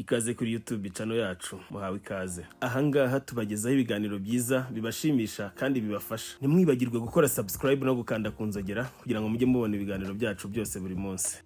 Ikaze kuri YouTube channel yacu, muhawe ikaze. Ahangaha tubagezaho ibiganiro byiza bibashimisha kandi bibafasha. Ntimwibagirwe gukora subscribe no gukanda ku nzogera kugira ngo mujye mubona ibiganiro byacu byose buri munsi.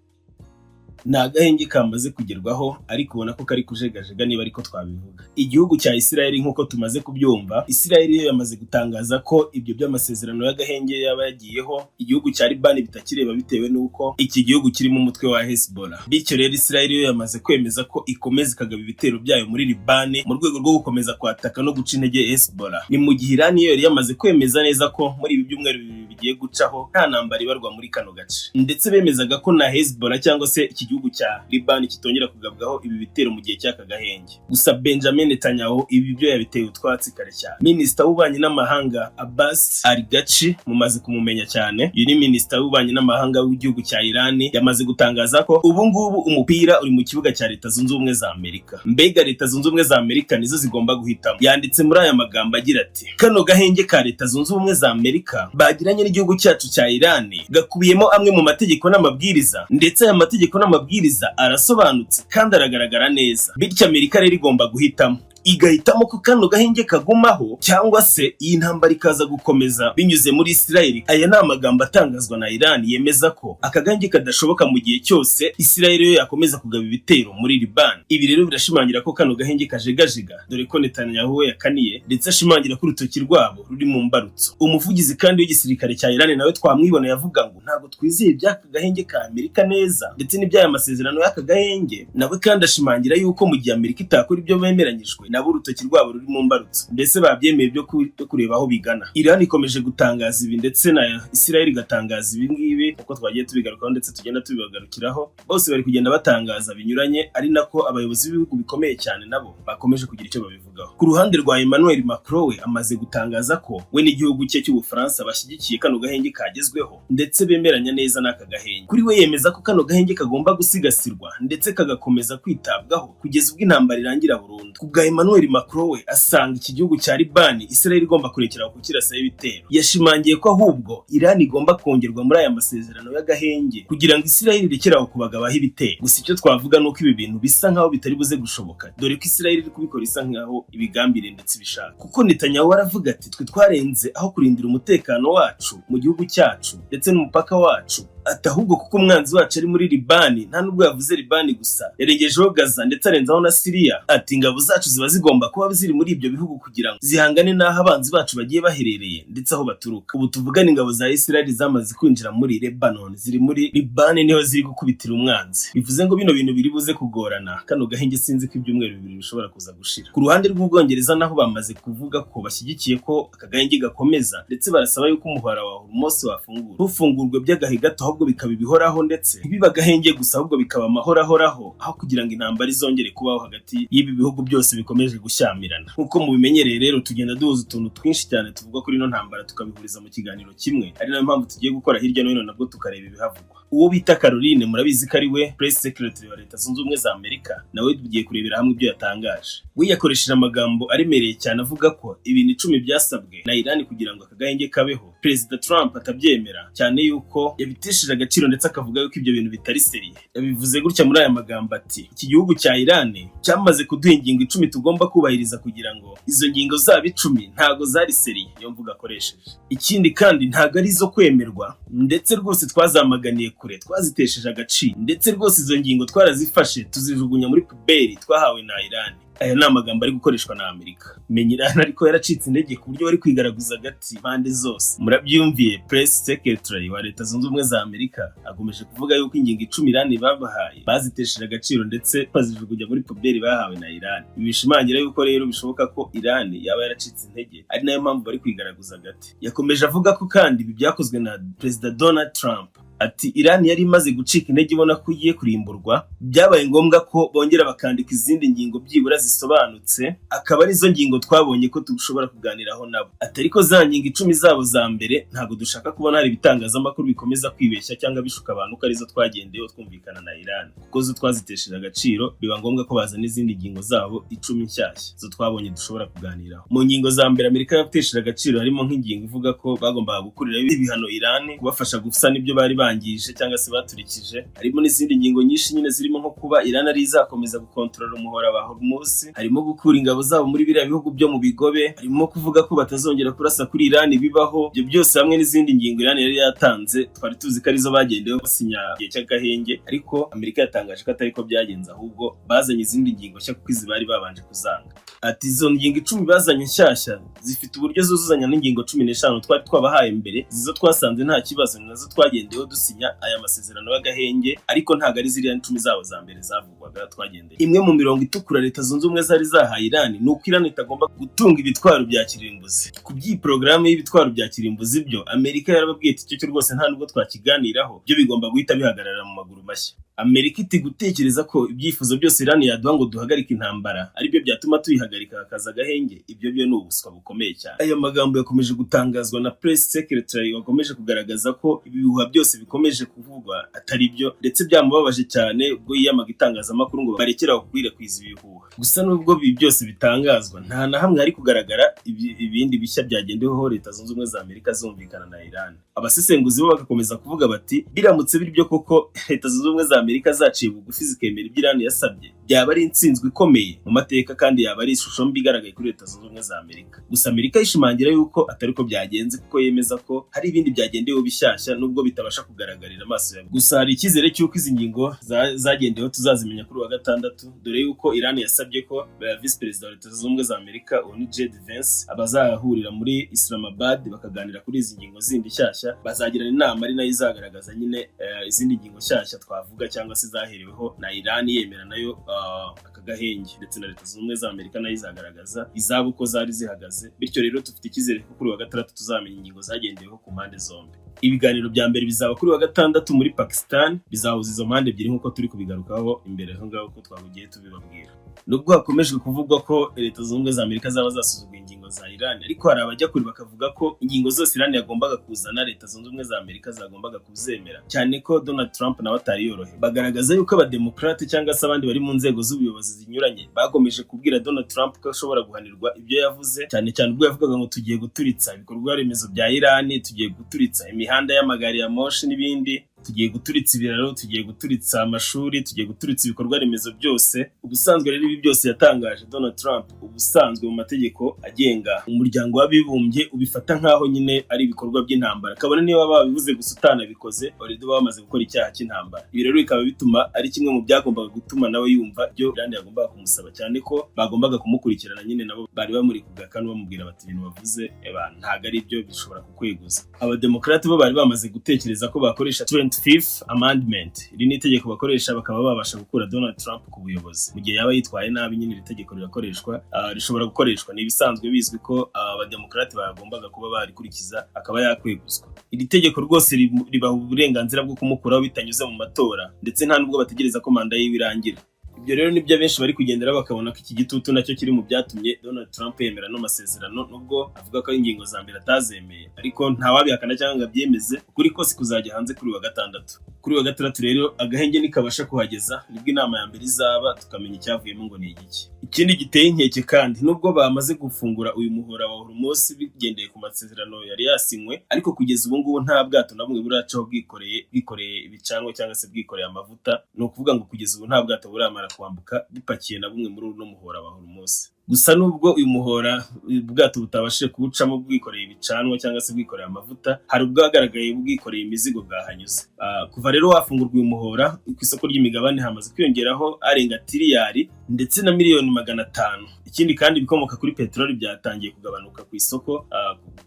Ni agahenge kamaze kugerwaho, ariko ubona ko kari kujegajega, niba ariko twabivuga. Igihugu cya Israel, nk'uko tumaze kubyumva, Israel yo yamaze gutangaza ko ibyo by'amasezerano y'agahenge yaba yagiyeho igihugu cya Libani bitakireba, bitewe n'uko iki gihugu kirimo umutwe wa Hezbollah. Bityo rero, Israel yo yamaze kwemeza ko ikomeza ikagaba ibitero byayo muri Libani mu rwego rwo gukomeza kwataka no guca intege Hezbollah. Ni mu gihe Iran yo yari yamaze kwemeza neza ko muri ibi byumweru 2 bigiye gucaho nta ntambara ibarwa muri kano gace, ndetse bemezaga ko na Hezbollah cyangwa se iki gihugu cya Libani kitongera kugabwaho ibi bitero mu gihe cy'aka gahenge. Gusa Benjamin Netanyahu ibi byo yabiteye utwatsi kare cyane. Minisita w'ububanyi n'amahanga Abbas Araghchi, mumaze kumumenya cyane, uyu ni minisita w'ububanyi n'amahanga w'igihugu cya Iran, yamaze gutangaza ko ubu ngubu umupira uri mu kibuga cya Leta Zunze Ubumwe za Amerika. Mbega Leta Zunze Ubumwe za Amerika nizo zigomba guhitamo. Yanditse muri aya magambo agira ati: "Kano gahenge ka Leta Zunze Ubumwe za Amerika bagiranye n'igihugu cyacu cya Iran gakubiyemo amwe mu mategeko n'amabwiriza, ndetse aya mategeko n'amabwiriza arasobanutse kandi aragaragara neza. Bityo Amerika rero igomba guhitamo, igahitamo ko kano gahenge kagumaho cyangwa se iyi ntambara ikaza gukomeza binyuze muri Israel." Aya ni amagambo atangazwa na Iran, yemeza ko aka gahenge kadashoboka mu gihe cyose Israel yo yakomeza kugaba ibitero muri Liban. Ibi rero birashimangira ko kano gahenge kajegajega, dore ko Netanyahu we yakaniye, ndetse ashimangira ko urutoki rwabo ruri mu mbarutso. Umuvugizi kandi w'igisirikare cya Iran nawe twamwiboneye avuga ngo ntabwo twizeye iby'aka gahenge ka Amerika neza, ndetse n'iby'aya masezerano y'aka gahenge. Nawe kandi ashimangira yuko mu gihe Amerika itakora ibyo bemeranyijwe, nabo urutoki rwabo ruri mu mbarutso. Mbese babyemeye byo kureba aho bigana. Iran ikomeje gutangaza ibi, ndetse na Israel igatangaza ibi ngibi, uko twagiye tubigarukaho ndetse tugenda tubibagarukiraho. Bose bari kugenda batangaza binyuranye, ari nako abayobozi b'ibihugu bikomeye cyane nabo bakomeje kugira icyo babivugaho. Ku ruhande rwa Emmanuel Macron, we amaze gutangaza ko we n'igihugu cye cy'Ubufaransa bashyigikiye kano gahenge kagezweho, ndetse bemeranya neza n'aka gahenge. Kuri we yemeza ko kano gahenge kagomba gusigasirwa ndetse kagakomeza kwitabwaho kugeza ubwo intambara irangira burundu. Ku bwa Emmanuel Macron, we asanga iki gihugu cya Libani Israel igomba kurekera kukirasaho ibitero. Yashimangiye ko ahubwo Iran igomba kongerwa muri aya masezerano y'agahenge kugira ngo Israel irekere aho kubagabaho ibitero. Gusa icyo twavuga ni uko ibi bintu bisa nkaho bitari buze gushoboka, dore ko Israel iri kubikora isa nkaho ibigambiriye ndetse ibishaka, kuko Netanyahu aravuga ati: "Twe twarenze aho kurindira umutekano wacu mu gihugu cyacu ndetse n'umupaka wacu." Ati: "Ahubwo kuko umwanzi wacu ari muri Libani." Nta nubwo yavuze Libani gusa, yarengejeho Gaza ndetse arenzaho na Siriya. Ati: "Ingabo zacu ziba zigomba kuba ziri muri ibyo bihugu kugira ngo zihangane n'aho abanzi bacu bagiye baherereye ndetse aho baturuka." Ubu tuvugana, ingabo za Israel zamaze kwinjira muri Lebanon, ziri muri Libani, niho ziri gukubitira umwanzi. Bivuze ngo bino bintu biri buze kugorana. Kano gahenge sinzi ko ibyumweru 2 bishobora kuza gushira. Ku ruhande rw'Ubwongereza naho bamaze kuvuga ko bashyigikiye ko aka gahenge gakomeza, ndetse barasaba yuko umuhora wa Hormuz wafungurwa, ntufungurwe by'agahe gato, ahubwo bikaba ibihoraho, ndetse ntibibe agahenge gusa, ahubwo bikaba amahoro ahoraho, aho kugira ngo intambara izongere kubaho hagati y'ibi bihugu byose bikomeje gushyamirana. Nk'uko mubimenyereye rero, tugenda duhuza utuntu twinshi cyane tuvuga kuri ino ntambara, tukabihuriza mu kiganiro kimwe, ari nayo mpamvu tugiye gukora hirya no hino nabwo tukareba ibihavugwa. Uwo bita Caroline, murabizi ko ari we press secretary wa Leta Zunze Ubumwe za Amerika, nawe tugiye kurebera hamwe ibyo yatangaje. We yakoresheje amagambo aremereye cyane, avuga ko ibintu 10 byasabwe na Iran kugira ngo aka gahenge kabeho, Perezida Trump atabyemera, cyane yuko yabitesheje agaciro, ndetse akavuga yuko ibyo bintu bitari sérieux. Yabivuze gutya muri aya magambo ati: "Iki gihugu cya Iran cyamaze kuduha ingingo 10 tugomba kubahiriza kugira ngo izo ngingo zaba 10 ntago zari sérieux." Niyo mvuga akoresheje. Ikindi kandi, ntago ari izo kwemerwa, ndetse rwose twazamaganiye kure, twazitesheje agaciro, ndetse rwose izo ngingo twarazifashe tuzijugunya muri poubelle twahawe na Iran. Aya ni amagambo ari gukoreshwa na Amerika. Menya Iran ariko yaracitse intege ku buryo bari kwigaragaza agati impande zose. Murabyumviye, press secretary wa Leta Zunze Ubumwe za Amerika akomeje kuvuga yuko ingingo 10 Iran babahaye bazitesheje agaciro, ndetse bazijugunya muri poubelle bahawe na Iran. Ibi bishimangira yuko rero bishoboka ko Iran yaba yaracitse intege, ari nayo mpamvu bari kwigaragaza agati. Yakomeje avuga ko kandi ibi byakozwe na Perezida Donald Trump. Ati: "Iran yari imaze gucika intege, ibona ko igiye kurimburwa. Byabaye ngombwa ko bongera bakandika izindi ngingo byibura zisobanutse, akaba arizo ngingo twabonye ko dushobora kuganiraho nabo." Ati: "Ariko za ngingo 10 zabo za mbere, ntabwo dushaka kubona hari ibitangazamakuru bikomeza kwibeshya cyangwa bishuka abantu ko arizo twagendeyeho twumvikana na Iran, kuko zo twazitesheje agaciro. Biba ngombwa ko bazana izindi ngingo zabo 10 nshyashya, zo twabonye dushobora kuganiraho." Mu ngingo za mbere Amerika yatesheje agaciro harimo nk'ingingo ivuga ko bagombaga gukuriraho ibihano Iran, kubafasha gusana ibyo bari. bangije cyangwa se baturikije. Harimo n'izindi ngingo nyinshi nyine, zirimo nko kuba Iran ari izakomeza gukontorora umuhora wa Hormuz, harimo gukura ingabo zabo muri biriya bihugu byo mu bigobe, harimo kuvuga ko batazongera kurasa kuri Iran bibaho. Ibyo byose hamwe n'izindi ngingo Iran yari yatanze, twari tuzi ko arizo bagendeyeho basinya igihe cy'agahenge, ariko Amerika yatangaje ko atari ko byagenze, ahubwo bazanye izindi ngingo nshya kuko izi bari babanje kuzanga. Ati izo ngingo 10 bazanye nshyashya zifite uburyo zuzuzanya n'ingingo 15 twari twabahaye mbere. Izo twasanze nta kibazo, ni nazo twagendeyeho dusinya aya masezerano y'agahenge, ariko ntabwo ari ziriya 10 zabo za mbere zavugwaga twagendeye. Imwe mu mirongo itukura Leta Zunze Ubumwe zari zahaye Iran ni uko Iran itagomba gutunga ibitwaro bya kirimbuzi. Ku by'iyi porogaramu y'ibitwaro bya kirimbuzi byo, Amerika yarababwiye iti icyo cyo rwose nta nubwo twakiganiraho, byo bigomba guhita bihagarara mu maguru mashya. Amerika iti gutekereza ko ibyifuzo byose Iran yaduha ngo duhagarike intambara aribyo byatuma tuyihagarika hakaza agahenge, ibyo byo ni ubuswa bukomeye cyane. Aya magambo yakomeje gutangazwa na press secretary, wakomeje kugaragaza ko ibihuha byose bikomeje kuvugwa atari byo, ndetse byamubabaje cyane ubwo yiyamaga itangazamakuru ngo barekere aho gukwirakwiza ibihuha. Gusa nubwo ibi byose bitangazwa, nta na hamwe hari kugaragara ibindi bishya byagendeweho Leta Zunze Ubumwe za Amerika zumvikana na Iran. Abasesenguzi bo bagakomeza kuvuga bati biramutse biri byo koko, Leta Zunze Ubumwe za Amerika zaciye bugufi zikemera ibyo Iran yasabye, byaba ari intsinzwi ikomeye mu mateka kandi yaba ari ishusho mbi igaragaye kuri Leta Zunze Ubumwe za Amerika. Gusa Amerika yishimangira yuko atari ko byagenze, kuko yemeza ko hari ibindi byagendeweho bishyashya nubwo bitabasha kugaragarira amaso yawe. Gusa hari icyizere cy'uko izi ngingo zagendeweho tuzazimenya kuri uwa gatandatu, dore yuko Iran yasabye ko visi perezida wa Leta Zunze Ubumwe za Amerika, uwo ni JD Vance, abazahurira muri Islamabad bakaganira kuri izi ngingo zindi nshyashya. Bazagirana inama ari nayo izagaragaza nyine izindi ngingo nshyashya twavuga cyangwa se zahereweho na Iran yemera nayo aka gahenge, ndetse na Leta Zunze Ubumwe za Amerika nayo izagaragaza izabo uko zari zihagaze. Bityo rero dufite icyizere ko kuri uwa gatandatu tuzamenya ingingo zagendeweho ku mpande zombi. Ibiganiro bya mbere bizaba kuri wa gatandatu muri Pakistan, bizahuza izo mpande ebyiri nk'uko turi kubigarukaho imbere aho ngaho ko twabugiye tubibabwira. Nubwo hakomeje kuvugwa ko Leta Zunze Ubumwe za Amerika zaba zasuzuguye ingingo za Iran, ariko hari abajya kure bakavuga ko ingingo zose Iran yagombaga kuzana, Leta Zunze Ubumwe za Amerika zagombaga kuzemera, cyane ko Donald Trump nawe atari yorohewe. Bagaragaza yuko abademokrate cyangwa se abandi bari mu nzego z'ubuyobozi zinyuranye bakomeje kubwira Donald Trump ko ashobora guhanirwa ibyo yavuze, cyane cyane ubwo yavugaga ngo tugiye guturitsa ibikorwa remezo bya Iran, tugiye guturitsa imihanda y'amagari ya moshi n'ibindi, tugiye guturitsa ibiraro, tugiye guturitsa amashuri, tugiye guturitsa ibikorwa remezo byose. Ubusanzwe rero ibi byose yatangaje Donald Trump, ubusanzwe mu mategeko agenga Umuryango w'Abibumbye ubifata nk'aho nyine ari ibikorwa by'intambara, kabone niba babivuze gusa utanabikoze, already baba bamaze gukora icyaha cy'intambara. Ibi rero bikaba bituma ari kimwe mu byagombaga gutuma nawe yumva ibyo Iran yagombaga kumusaba, cyane ko bagombaga kumukurikirana nyine, nabo bari bamuri ku gakanu bamubwira bati ibintu bavuze ntabwo ari byo, bishobora kukweguza. Abademokarate bo bari bamaze gutekereza ko bakoresha 25th Amendment. Iri ni itegeko bakoresha bakaba babasha gukura Donald Trump ku buyobozi mu gihe yaba yitwaye nabi. Nyine iri tegeko rirakoreshwa, rishobora gukoreshwa, ni ibisanzwe bizwi ko abademokarate bagombaga kuba barikurikiza akaba yakweguzwa. Iri tegeko rwose ribaha uburenganzira bwo kumukuraho bitanyuze mu matora, ndetse nta nubwo bategereza ko manda yiwe irangira. Ibyo rero nibyo abenshi bari kugendera bakabona ko iki gitutu nacyo kiri mu byatumye Donald Trump yemera no masezerano, nubwo avuga ko ingingo za mbere atazemeye, ariko ntawabihakana cyangwa ngo abyemeze. Ukuri kose kuzajya hanze kuri wa gatandatu. Kuri wa gatandatu rero agahenge nikabasha kuhageza, nibwo inama ya mbere izaba, tukamenya icyavuyemo ngo ni igiki. Ikindi giteye inkeke kandi, nubwo bamaze gufungura uyu muhora wa Hormuz bigendeye ku masezerano yari yasinywe, ariko kugeza ubu ngubu nta bwato na bumwe buracaho bwikoreye ibicanwa cyangwa se bwikoreye amavuta. Ni ukuvuga ngo kugeza ubu nta bwato buramara kwambuka bupakiye na bumwe muri uno muhora wa Hormuz. Gusa nubwo uyu muhora ubwato butabashije kuwucamo bwikoreye ibicanwa cyangwa se bwikoreye amavuta, hari ubwagaragaye bwikoreye imizigo bwahanyuze. Kuva rero wafungurwa uyu muhora, ku isoko ry'imigabane hamaze kwiyongeraho arenga tiriyari ndetse na miliyoni 500. Ikindi kandi, ibikomoka kuri peteroli byatangiye kugabanuka ku isoko.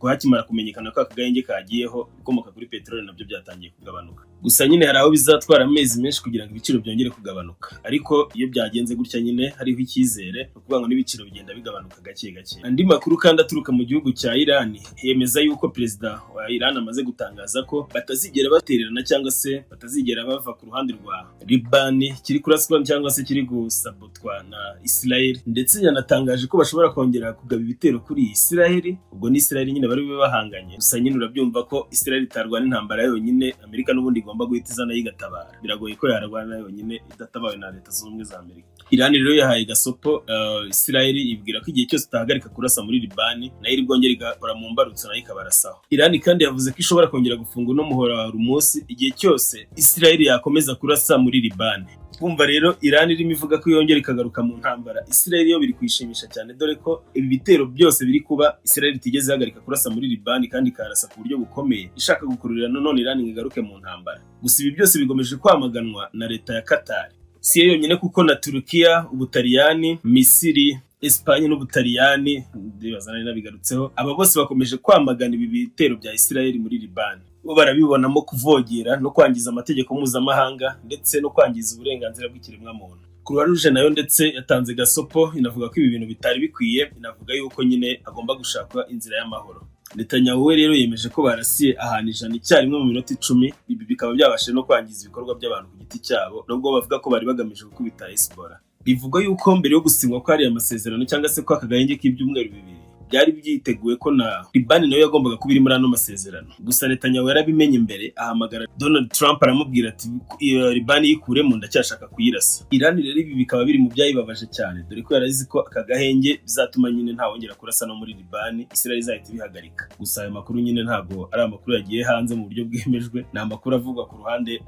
Hakimara kumenyekana ko aka gahenge kagiyeho, ibikomoka kuri peteroli nabyo byatangiye kugabanuka. Gusa nyine hari aho bizatwara amezi menshi kugira ngo ibiciro byongere kugabanuka, ariko iyo byagenze gutya nyine hariho icyizere, ni ukuvuga ngo n'ibiciro bigenda bigabanuka gake gake. Andi makuru kandi aturuka mu gihugu cya Iran yemeza yuko perezida wa Iran amaze gutangaza ko batazigera batererana cyangwa se batazigera bava ku ruhande rwa Libani kiri kuraswa cyangwa se kiri gusabotwa na Israel, ndetse yanatangaje ko bashobora kongera kugaba ibitero kuri Israel. Ubwo ni Israel nyine. nyine bari bube bahanganye. Gusa nyine urabyumva ko Israel itarwana intambara yonyine, Amerika n'ubundi igomba guhita iza nayo igatabara. Biragoye ko yarwana yonyine idatabawe na Leta Zunze Ubumwe za Amerika. Iran rero yahaye gasopo Israel, ibwira ko igihe cyose itahagarika kurasa muri Libani, nayo iri bwongere igakora mu mbarutso, nayo ikabarasaho. Iran kandi yavuze ko ishobora kongera gufunga uno muhora wa Hormuz igihe cyose Israel yakomeza kurasa muri Libani. Kumva rero Iran irimo ivuga ko yongera ikagaruka mu ntambara, Israel yo biri kuyishimisha cyane, dore ko ibi bitero byose biri kuba Israel itigeze ihagarika kurasa muri Libani, kandi ikarasa ku buryo bukomeye, ishaka gukururira nanone Iran ngo igaruke mu ntambara. Gusa ibi byose bigomeje kwamaganwa na leta ya Qatar. Si yo yonyine, kuko na Turukiya, Ubutaliyani, Misiri, Espanye n'Ubutaliyani, ndibaza nari nabigarutseho, aba bose bakomeje kwamagana ibi bitero bya Israel muri Libani. Bo barabibonamo kuvogera no kwangiza amategeko mpuzamahanga, ndetse no kwangiza uburenganzira bw'ikiremwamuntu. Croix Rouge nayo ndetse yatanze gasopo, inavuga ko ibi bintu bitari bikwiye, inavuga yuko nyine hagomba gushakwa inzira y'amahoro. Netanyahu we rero yemeje ko barasiye ahantu 100 icyarimwe mu minota 10. Ibi bikaba byabashije no kwangiza ibikorwa by'abantu ku giti cyabo, nubwo bavuga ko bari bagamije gukubita Hezbollah. Bivugwa yuko mbere yo gusinywa ko hariya amasezerano, cyangwa se ko aka gahenge k'ibyumweru 2, byari byiteguwe ko na Libani nayo yagombaga kuba iri muri ano masezerano. Gusa Netanyahu yarabimenye imbere, ahamagara Donald Trump, aramubwira ati: "Iyo Libani yikuremo, ndacyashaka kuyirasa." Iran rero ibi bikaba biri mu byayibabaje cyane, dore ko yarazi ko aka gahenge bizatuma nyine ntawongera kurasa no muri Libani, Israel izahita ibihagarika. Gusa ayo makuru nyine ntabwo ari amakuru yagiye hanze mu buryo bwemejwe, ni amakuru avugwa ku ruhande,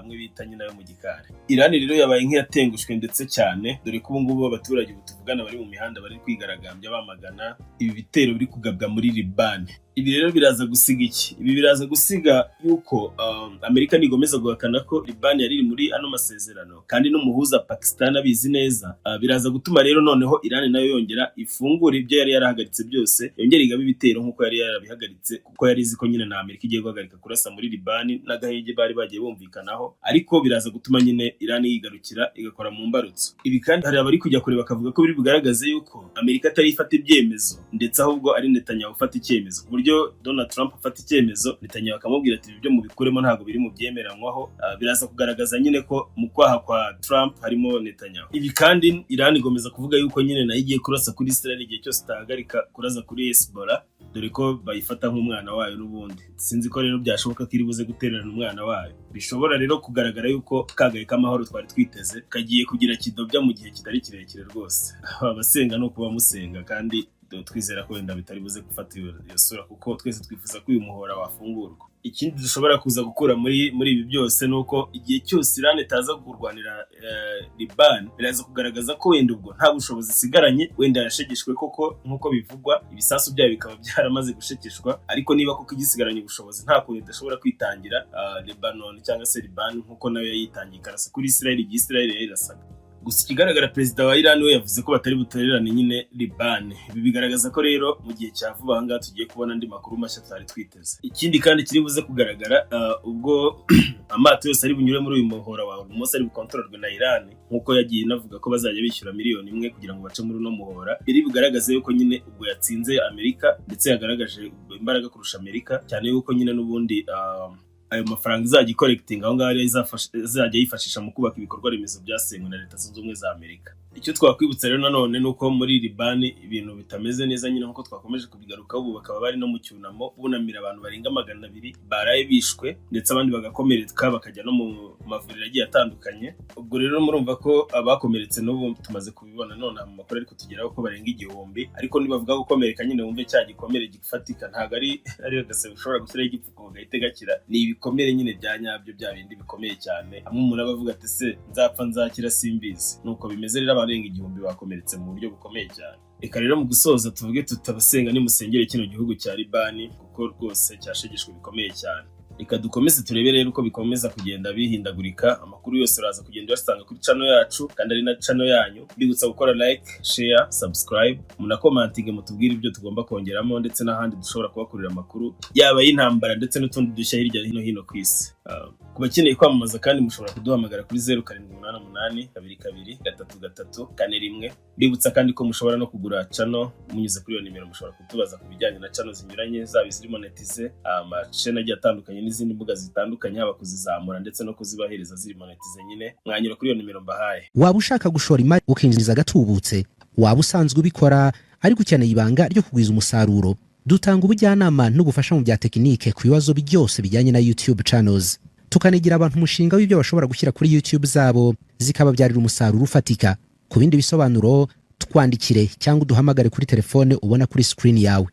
amwe bita nyine ayo mu gikari. Iran rero yabaye nk'iyatengushwe ndetse cyane, dore ko ubu ngubu abaturage ubu tuvugana bari mu mihanda, bari kwigaragambya bamagana ibi bitero biri kugabwa muri Libani. Ibi rero biraza gusiga iki? Ibi biraza gusiga yuko Amerika nigomeza guhakana ko Libani yari iri muri ano masezerano, kandi n'umuhuza Pakistan abizi neza, biraza gutuma rero noneho Iran nayo yongera ifungura ibyo yari yarahagaritse byose, yongera igabe ibitero nk'uko yari yarabihagaritse, kuko yari izi ko nyine na Amerika igiye guhagarika kurasa muri Libani n'agahenge bari bagiye bumvikanaho. Ariko biraza gutuma nyine Iran yigarukira igakora mu mbarutso. Ibi kandi hari abari kujya kure bakavuga ko biri bugaragaze yuko Amerika atari ifata ibyemezo, ndetse ahubwo ari Netanyahu ufata icyemezo, ku buryo Donald Trump afata icyemezo, Netanyahu akamubwira ati: "Ibyo mubikuremo, ntabwo biri mu byemeranywaho." Biraza kugaragaza nyine ko mu kwaha kwa Trump harimo Netanyahu. Ibi kandi Iran igomeza kuvuga yuko nyine nayo igiye kurasa kuri Israel igihe cyose itahagarika kurasa kuri Hezbollah, dore ko bayifata nk'umwana wayo n'ubundi. Sinzi ko rero byashoboka ko iri buze gutererana umwana wayo. Bishobora rero kugaragara yuko kagaye k'amahoro twari twiteze kagiye kugira kidobya mu gihe kitari kirekire rwose. Abasenga no kuba musenga, kandi twizera ko wenda bitari buze gufata iyo sura, kuko twese twifuza ko uyu muhora wafungurwa. Ikindi dushobora kuza gukura muri ibi byose ni uko igihe cyose Iran itaza kurwanira Liban, biraza kugaragaza ko wenda ubwo nta bushobozi isigaranye, wenda yashegeshwe koko nk'uko bivugwa, ibisasu byayo bikaba byaramaze gushegeshwa. Ariko niba koko igisigaranye ubushobozi, nta kuntu idashobora kwitangira Lebanon cyangwa se Liban, nk'uko nayo yayitangiye ikarasa kuri Israel igihe Israel yayirasaga. Gusa ikigaragara, perezida wa Iran we yavuze ko batari butererane nyine Liban. Ibi bigaragaza ko rero mu gihe cya vuba aha ngaha tugiye kubona andi makuru mashya tutari twiteze. Ikindi kandi kiri buze kugaragara, ubwo amato yose ari bunyure muri uyu muhora wa Hormuz ari bukontororwe na Iran, nk'uko yagiye inavuga ko bazajya bishyura 1 miliyoni kugira ngo bace muri uno muhora, biri bugaragaze yuko nyine ubwo yatsinze Amerika, ndetse yagaragaje imbaraga kurusha Amerika cyane, yuko nyine n'ubundi ayo mafaranga izajya icollectinga aho ngaho izajya yifashisha mu kubaka ibikorwa remezo byasenywe na Leta Zunze Ubumwe za Amerika. Icyo twakwibutsa rero nanone ni uko muri Libani ibintu bitameze neza nyine, nk'uko twakomeje kubigarukaho. Ubu bakaba bari no mu cyunamo, bunamira abantu barenga 200 baraye bishwe, ndetse abandi bagakomereka, bakajya no mu mavuriro agiye atandukanye. Ubwo rero murumva ko abakomeretse n'ubu tumaze kubibona none mu makuru ariko tugeraho ko barenga 1000. Ariko nibavuga gukomereka nyine, wumve cya gikomere gifatika, ntabwo ari agasebe ushobora gushyiraho igipfuko ngo gahite gakira. Ni ibikomere nyine bya nyabyo, bya bindi bikomeye cyane, hamwe umuntu aba avuga ati: "Se nzapfa, nzakira, simbizi." Nuko bimeze rero, abarenga 1000 bakomeretse mu buryo bukomeye cyane. Reka rero mu gusoza tuvuge tutabasenga, nimusengere kino gihugu cya Libani, kuko rwose cyashegeshwe bikomeye cyane. Reka dukomeze turebe rero uko bikomeza kugenda bihindagurika. Amakuru yose uraza kugenda uyasanga kuri channel yacu, kandi ari na channel yanyu. Mbibutsa gukora like, share, subscribe, munacommentinge, mutubwire ibyo tugomba kongeramo, ndetse n'ahandi dushobora kubakurira amakuru, yaba y'intambara ndetse n'utundi dushya hirya no hino ku isi. Ku bakeneye kwamamaza kandi, mushobora kuduhamagara kuri 0788223341. Mbibutsa kandi ko mushobora no kugura channel munyuze kuri iyo nimero. Mushobora kutubaza ku bijyanye na channel zinyuranye, zaba iziri monetize, amachannel agiye atandukanye n'izindi mbuga zitandukanye, haba kuzizamura ndetse no kuzibahereza ziri monetize nyine, mwanyura kuri iyo nimero mbahaye. Waba ushaka gushora imari ukinjiza agatubutse, waba usanzwe ubikora ariko ukeneye ibanga ryo kugwiza umusaruro, Dutanga ubujyanama n'ubufasha mu bya tekinike ku bibazo byose bijyanye na YouTube channels, tukanigira abantu umushinga w'ibyo bashobora gushyira kuri YouTube zabo zikababyarira umusaruro ufatika. Ku bindi bisobanuro, twandikire cyangwa uduhamagare kuri telefone ubona kuri screen yawe.